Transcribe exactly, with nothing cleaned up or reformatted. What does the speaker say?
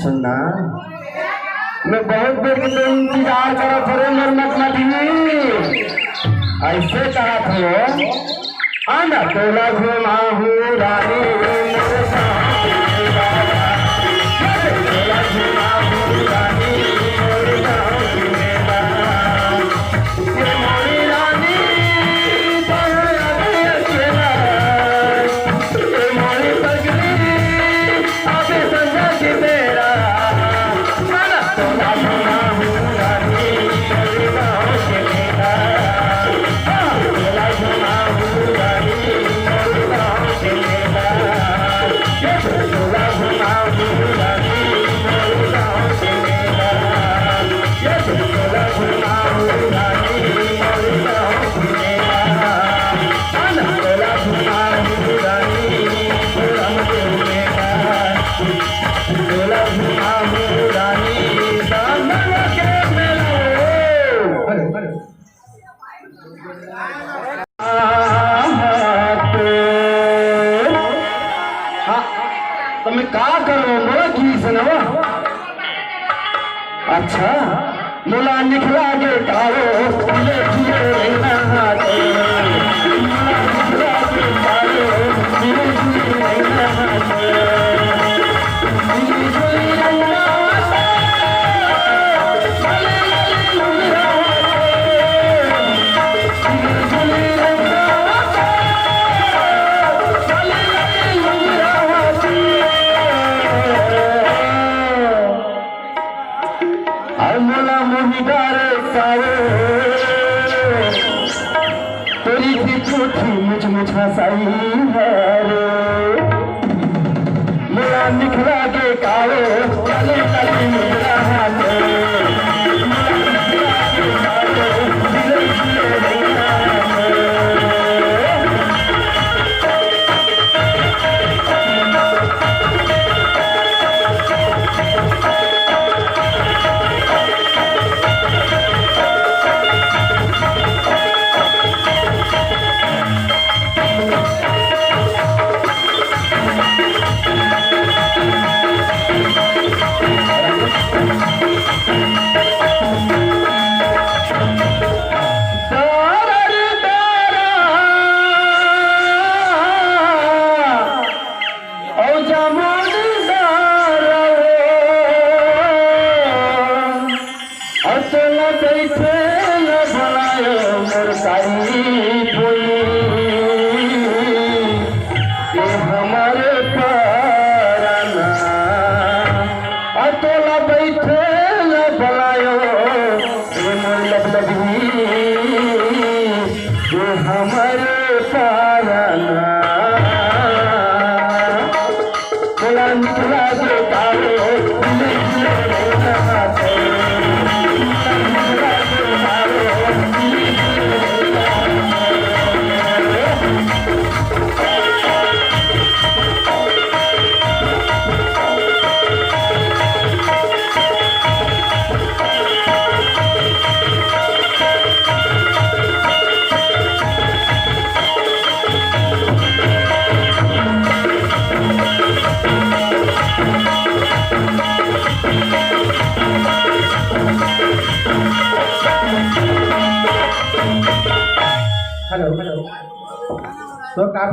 सुनना, मैं बहुत देर के तो इंतजार करत हरे मोर मटमटी। ऐसे कहत हो, आना तोला घुमाहूँ रानी मोर गाँव के मेला। तोला घुमाहूँ रानी मोर गाँव के मेला। ये मोरी रानी, तोहरा अकेला। ये मोरी पगली, आके संझा के बेरा। मन तोला घुमाहूँ रानी, मोर गाँव के मेला। हाँ, तोला घुमाहूँ रानी, मोर गाँव के मेला। ये तोला घुमाहूँ रानी, मोर गाँव के मेला। हाँ, त मैं का करूँ, मोला की सुनावा? अच्छा, मोला निकला के कारो, ले जिए रहना हाथे। मोला निकला के कारो, ले जिए रहना हाथे। अउ मोला मोही डारे कावे, तोरी की कोठी मुछ मुछ हंसाई हरे। मोला निकला के कावे, चले चले मेरा हाथे। मोला निकला के कावे, धीरे धीरे मेरा हाथे। अउ जमानदार हो, अउ तोला बइठे ल बनायो मोर ताई बोली, ये हमर पराना। अउ तोला बइठे ल बनायो, ये मोर लबलबी, ये हमर पराना। बोला निकला के कारो, हेलो, हेलो। तो का